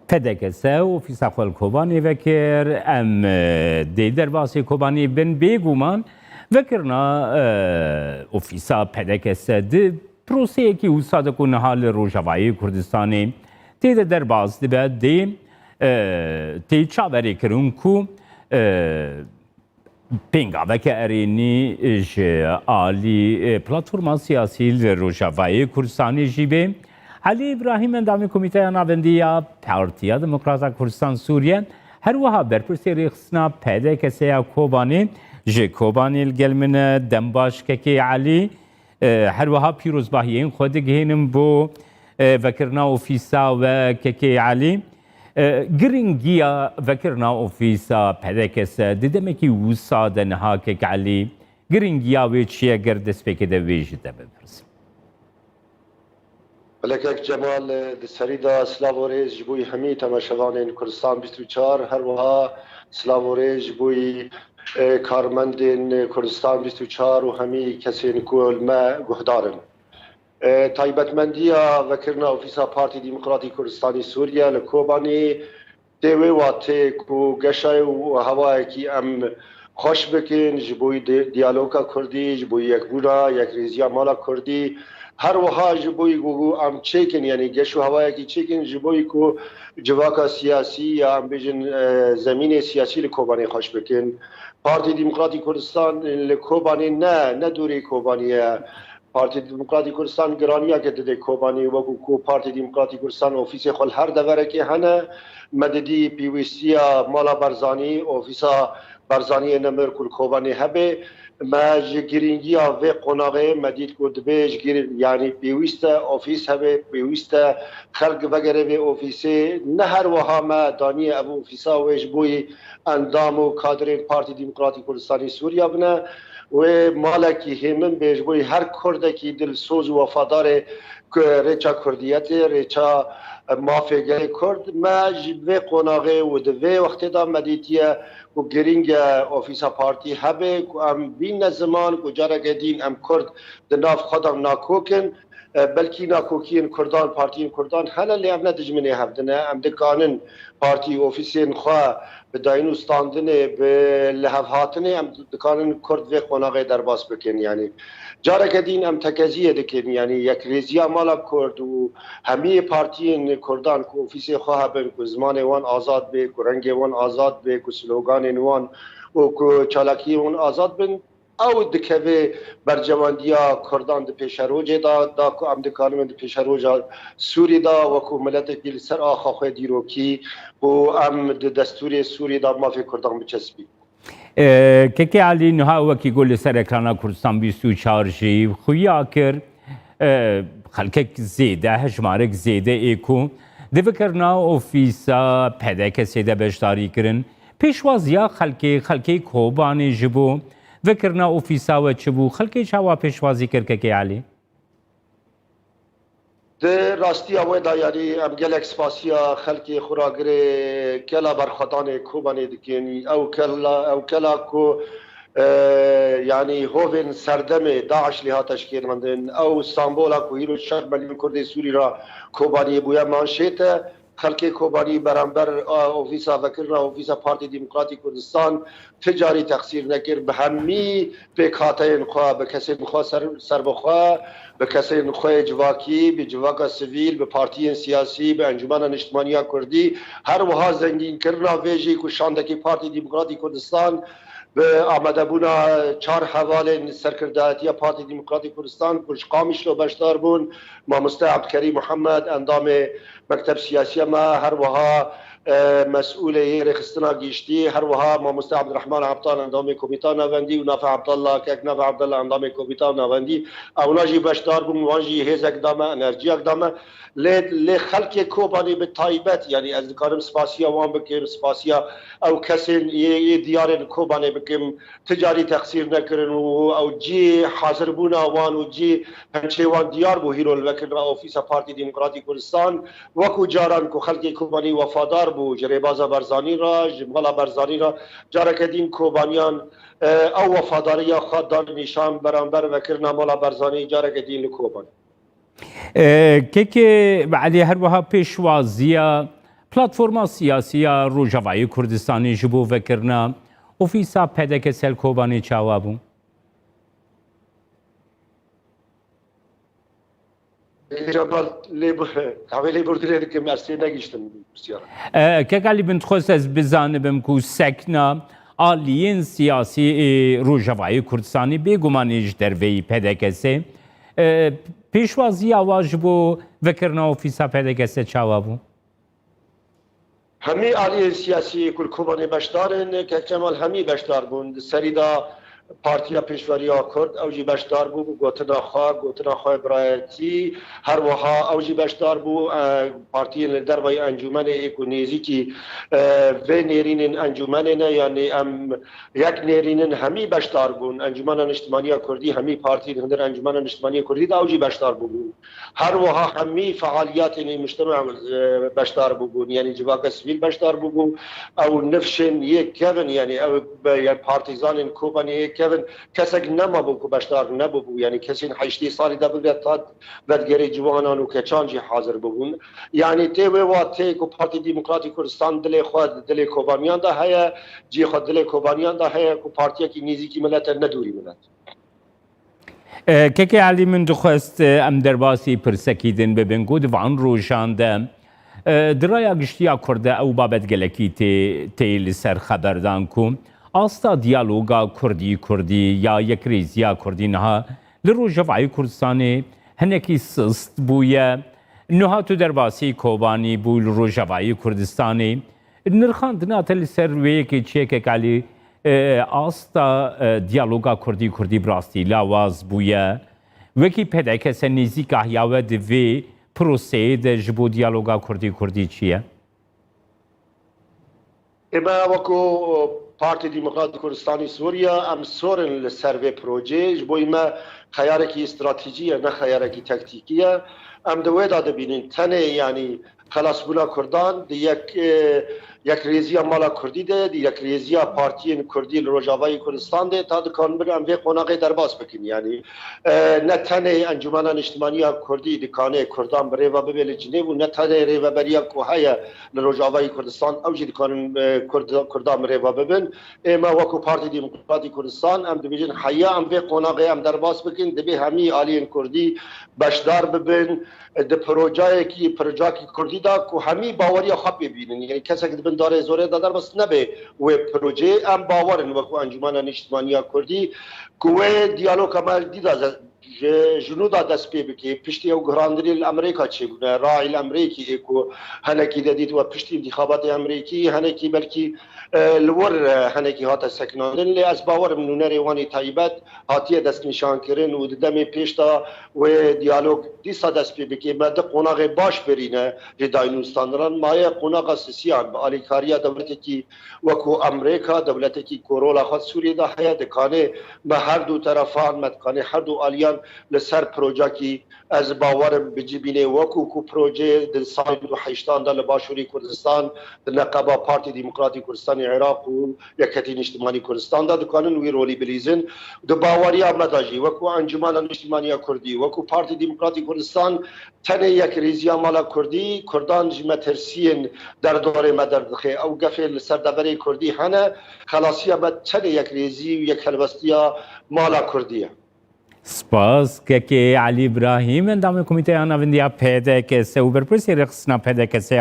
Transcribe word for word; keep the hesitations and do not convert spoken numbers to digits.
P D K S ofîsa xwe li Kobanê vekir. Em, e, dê derbasê Kobanê bin. Bêguman vekirina, e, ofîsa P D K S di proseyekî wisa de ku niha li Rojavayê Kurdistanê tê de derbas dibe, dê, e, tê çaverêkirin ku, e, pêngaveke erênî ji alî, e, platforma siyasî li Rojavayê Kurdistanê jî bê. Elî Îbrahîm, endamê Komîteya Navendî ya Partiya Demokrata Kurdistan Sûriye, her wiha berpirsê rêxistina P D K S ya Kobanê, ji Kobanê li gel min e. Dem baş, Kekê Elî. E, her wiha pîrozbahiyên xwe digihînim bo, e, vekirina ofîsa we, Kekê Elî. E, giringiya vekirina ofîsa P D K S di demekî wisa de niha, Kek Elî, giringiya wê çi ye, ger destpêkê de wê ji te bipirsim? Belê kek Cemal, e, di serî de silav û rêz ji bo hemî temaşevanên Kurdistan bîst û çar, her wiha silav û rêz ji bo, e, karmendên Kurdistan bîst û çar û hemî kesên ku li me guhdar in. E, taybetmendiya vekirina ofîsa Partî Demokratî Kurdistanî Sûriye li Kobanê tê wê watê ku geşayê û hewayekî em xweş bikin ji bo di-, diyaloga Kurdî, ji bo yekbûna, yekrêziya mala Kurdî, her wiha ji bo ku em çêkin, yanî geş û hewayekî çêkin ji bo ku civaka siyasî ya em bêjin, e, zemînê siyasî li Kobanê xweş bikin. Partî Demokratî Kurdistan li Kobanê ne, ne dûrî Kobanê ye. Partî Demokratî Kurdistan giraniyeke dide Kobanî, wekû ku Partî Demokratî Kurdistan ofîsê xwe li her deverekê hene. Me didî pêwîstiya mala Barzanî, ofîsa Barzaniyê nemir ku li Kobanê hebe. Me ji girîngiya vê qonaxê me dît ku dibê ji gir-, yanî pêwîst e ofîs hebe, pêwîst e xelk vegere vê ofîsê. Ne her wiha me daniye ev ofîsa wê ji bo yî endam û kadrên Partî Demokratî Kurdistanî Sûriye bine. Wê malekî hêmin bê ji bo her kurdekî dilsoz û wefadarê ku rêça kurdiyetê, rêça mafê gelê kurd. Me ji vê qonaxê û di vê wextê de me dîtiye ku girîng e ofîsa partî hebe, ku em bîne ziman ku careke dîn em kurd di nav xwe de nakokin. E, belkî nakokiyên kurdan, partiyên kurdan hene, lê ev ne dijminê hev din e. Em dikanin partî ofîsên xwe bi dayîn û standinê, bi lihevhatinê em dikanin kurd vê qonaxê derbas bikin. Yanî careke dîn em tekeziyê dikin. Yanî yekrêziya mala kurd û hemiyê partiyên kurdan ku ofîsê xwe hebin, ku zimanê wan azad bê, ku rengê wan azad bê, ku sloganên wan û ku çalakiyên wan azad bin, ew dikeve berjewendiya kurdan di pêşerojê de, da ku em dikarin di pêşeroja Sûrî de wekû miletekî li ser axa xwe dîrokî û em di destûrê Sûrî de mafê kurdan biçespî. E, Kekê Elî, niha wekî ku li ser ekrana Kurdistan bîst û çar jî xuya kir, e, xelkek zêde, hejmarek zêde ê ku di vekirina ofîsa P D K S'ê de beşdarî kirin, pêşwaziya xelkê, xelkê Kobanê ji bo vekirina ofîsa we çi bû? Xelkê çawa pêşwazî kir, Kekê Elî? Di rastiya wê de, yanî em gelek spasiya xelkê xuragirê kela berxwedanê Kobanê dikin. Ew kela, ew kela ku, e, yanî hovên serdemê DAIŞ lê hate şikênandin. Ew sembola ku hîro şeş milyon Kurdê Sûrî re Kobaniyê bûye manşêt e. Xelkê Kobanî beramber, a, ofîsa vekirina ofîsa Partî Demokratî Kurdistan ti carî texsîr nekir, bi hemî pêkhateyên xwe, bi kesên xwe ser, serbixwe, bi kesên xwe yê civakî, bi civaka sivîl, bi partiyên siyasî, bi Encûmena Niştimanî ya Kurdî, her wiha zengînkirina vê jî ku şandekî Partî Demokratî Kurdistan bi amadebûna çar hevalên serkirdayetiya Partî Demokratî Kurdistan ku ji Qamişlo beşdar bûn, Mamoste Ebdkerîm Muhammed, endamê Mekteb Siyasiya me, her wiha, e, mesûlê yê rêxistina giştî, her wiha Mamoste Ebdirehman Ebdal, endamê Komîta Navendî û Nafe Ebdallah, kek Nafe Ebdallah, endamê Komîta Navendî, ewna jî beşdar bûn, wan jî hêzek da me, enerjiyek da me. Lê, lê xelkê Kobanê bi taybet, yanî ez dikarim spasiya wan bikim, spasiya ew kesên yê, yê diyarên Kobanê bikim, ti carî texsîr nekirin û ew cî hazirbûna wan û cî pençê wan diyar bû hîro li vekirina ofîsa Partî Demokratî Kurdistan. Wekû caran ku xelkê Kobanî wefadar bû ji rêbaza Barzanî re, ji mala Barzanî re, careke dîn Kobaniyan, e, ew wefadariya xwe dan nîşan beramber vekirina mala Barzanî careke dîn li Kobanî. E, Kekê Elî, her wiha pêşwaziya Platforma Siyasî ya Rojavayê Kurdistanê ji bo vekirina ofîsa P D K S li Kobanê çawa bû? Cemal, lê bi-, dawê lêbordinê dikim, ez tê negihiştim pirsiyara. E, Kek Elî, min dixwest ez bizanibim ku sekna aliyên siyasî ê Rojavayê Kurdistanê bêgumanî ji derveyî P D K S ê, e, pêşwaziya wa ji bo vekirina ofîsa P D K S çawa bû? Hemî aliyên siyasî ku li Kobanê beşdar in, Kek Cemal, hemî beşdar bûn. Di serî de Partiya Pêşweriya Kurd, ew jî beşdar bû, bi gotina xwe, gotina xwe birayetî, her wiha ew jî beşdar bû, e, partiyên li dervayî encûmenê ê ku nêzîkî, e, vê nêrînên encûmenê ne, yanî em yek nêrînin, hemî beşdar bûn. Encûmena Niştimaniya Kurdî, hemî partiyên hundir Encûmena Niştimaniya Kurdî de ew jî beşdar bûbûn. Her wiha hemî fealiyatên ê mujtema, e, beşdar bûbûn, yanî civaka sivîl beşdar bûbû. Ew nifşên yek kevin, yanî ew be-, yanî partîzanên Kobanê yek kevin, kesek nemabû ku beşdar nebûbû. Yanî kesên heştê salî de bigre ta vedgerê ciwanan û keçan jî hazir bûbûn. Yanî tê wê watê ku Partî Demokratî Kurdistan dilê xwe dilê Kobaniyan de heye, cihê xwe dilê Kobaniyan de heye ku partiyekî nêzîkî milet e, ne dûrî milet. E, Kekê Elî, min dixwest, e, em derbasî pirsekî din bibin ku di van rojan de, e, di raya giştî ya Kurd de ew babet gelekî tê, tê li ser xeberdan ku asta diyaloga Kurdî-Kurdî ya yekrêziya Kurdî niha li Rojavayê Kurdistanê hinekî sist bûye. Niha tu derbasî Kobanî bû li Rojavayê Kurdistanê. Nirxandina te li ser wê yekê çi ye, Kek Elî? E, asta, e, diyaloga Kurdî-Kurdî bi rastî lawaz bûye. Wekî P D K S nêzîka hiya we di vê proseyê de ji bo diyaloga Kurdî-Kurdî çi ye? Ê me wekî Partî Demokratî Kurdistanî Sûriye, em sor in li ser vê projeyê. Ji bo me xeyarekî stratejî ye, ne xeyarekî taktîkî ye. Em di wê de dibînin, tenê, yanî, xelasbûna Kurdan di yek, e, yekrêziya mala Kurdî de, di yekrêziya partiyên Kurdî li Rojavayê Kurdistan de, ta dikarin em vê qonaxê derbas bikin. Yanî, e, ne tenê Encûmena Niştimaniya Kurdî dikane Kurdan bi rê ve bibe li Cinêv û ne tenê rêveberiya ku heye li Rojavayê Kurdistan, ew jî dikarin, e, Kurd-, Kurdan bi rê ve bibin. Ê me wekî Partî Demokratî Kurdistan, em dibêjin heya em vê qonaxê em derbas bikin, divê hemî aliyên Kurdî beşdar bibin di projeyekî, projeyekî Kurdî de ku hemî baweriya xwe pê bînin. Yanî kesek di bin darê zorê de derbas nebe wê projeyê. Em bawer in wekî Encûmena Niştimaniya Kurdî ku wê diyaloga me dî de ze-, ji, ji nû de dest pê bike. Piştî ew guherandinê li Amerîka çêbûne, rayî li Amerîkî ê ku hinekî de dît we piştî întîxabatê Amerîkî, hinekî belkî, e, li wir, e, hinekî hate sekinandin. Lê ez bawer im nûnerê wan ê taybet hatiye destnîşankirin û di demê pêş de wê diyalog dîsa dest pê bike. Me di qonaxê baş birîne ji daynûstandiran. Maye qonaxa sisiyan bi alîkariya dewletekî wekû Amerîka, dewletekî ku rola xwe Sûriyê de heye, dikane me her du terefan, me dikane her du aliyan li ser projekî, ez bawer im, bicibîne, wekû ku proje di salên du heştan de li Başûrê Kurdistan, di neqeba Partî Demokratî Kurdistanê Iraq û Yeketî Niştimanî Kurdistan de dikanin wî rolî bilîzin. Di baweriya me de jî, wekû Encûmena Niştimaniya Kurdî, wekû Partî Demokratî Kurdistan, tenê yekrêziya mala Kurdî, Kurdan ji metirsiyên derdorê me derdixe. Ew gefê li ser deverê Kurdî hene, xelasiya me tenê yekrêzî û yekhelwestiya mala Kurdî ye. Spas, Kekê Elî Îbrahîm, endamê Komîteya Navindiya P D K S û berpirsê rêxistina P D K S